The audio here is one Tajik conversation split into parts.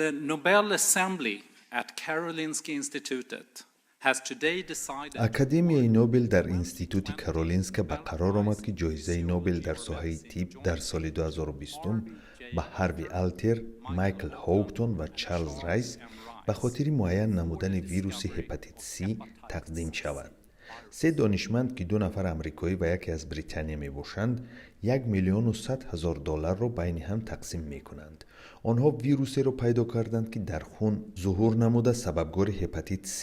The Nobel Assembly at Karolinska Institutet has today decided. Академияи Нобел дар Институти Каролинска ба қарор омад, ки ҷоизаи Нобел дар соҳаи тиб дар соли 2020 ба Ҳарви Алтер, Майкл Ҳоуктон ва Чарлз Райс ба хотири муайян намудани вируси ҳепатит С тақдим шавад. Се донишманд, ки ду нафар амрикоӣ ва яке аз Британия мебошанд, 1 100 000 долларро байни ҳам тақсим мекунанд. Онҳо вирусеро пайдо карданд, ки дар хун зуҳур намуда, сабабгори ҳепатит С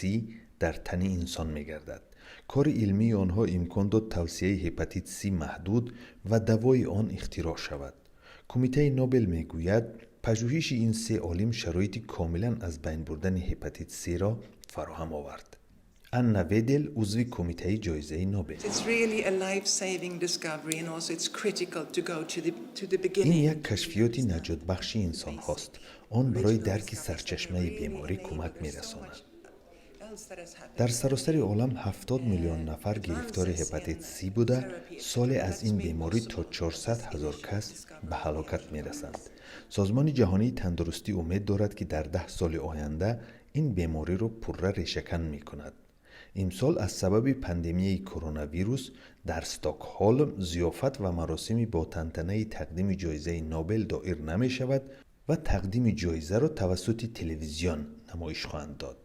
дар тани инсон мегардад. Кори илмии онҳо имкон дод тавсияи ҳепатит С маҳдуд ва давои он ихтироъ шавад. Кумитаи Нобел мегӯяд, пажӯҳиши ин се олим шароити комилан аз байн бурдани ҳепатит Сро фароҳам овард. Анна Ведел, узви кумитаи ҷоизаи Нобел. Ин як кашфиёти наҷотбахши инсонҳост. Он барои дарки сарчашмаи беморӣ кӯмак мерасонад. Дар саросари олам 70 миллион нафар гирифтори ҳепатит С буда, соле аз ин беморӣ то 400 ҳазор кас ба ҳалокат мерасанд. Созмони Ҷаҳонии тандурустӣ умед дорад, ки дар 10 соли оянда ин бемориро пурра решакан мекунад. Имсол аз сабаби пандемияи коронавирус дар Стокҳолм зиёфат ва маросими бо тантанаи тақдими ҷоизаи Нобел доир намешавад ва тақдими ҷоизаро тавассути телевизион намоиш хоҳанд дод.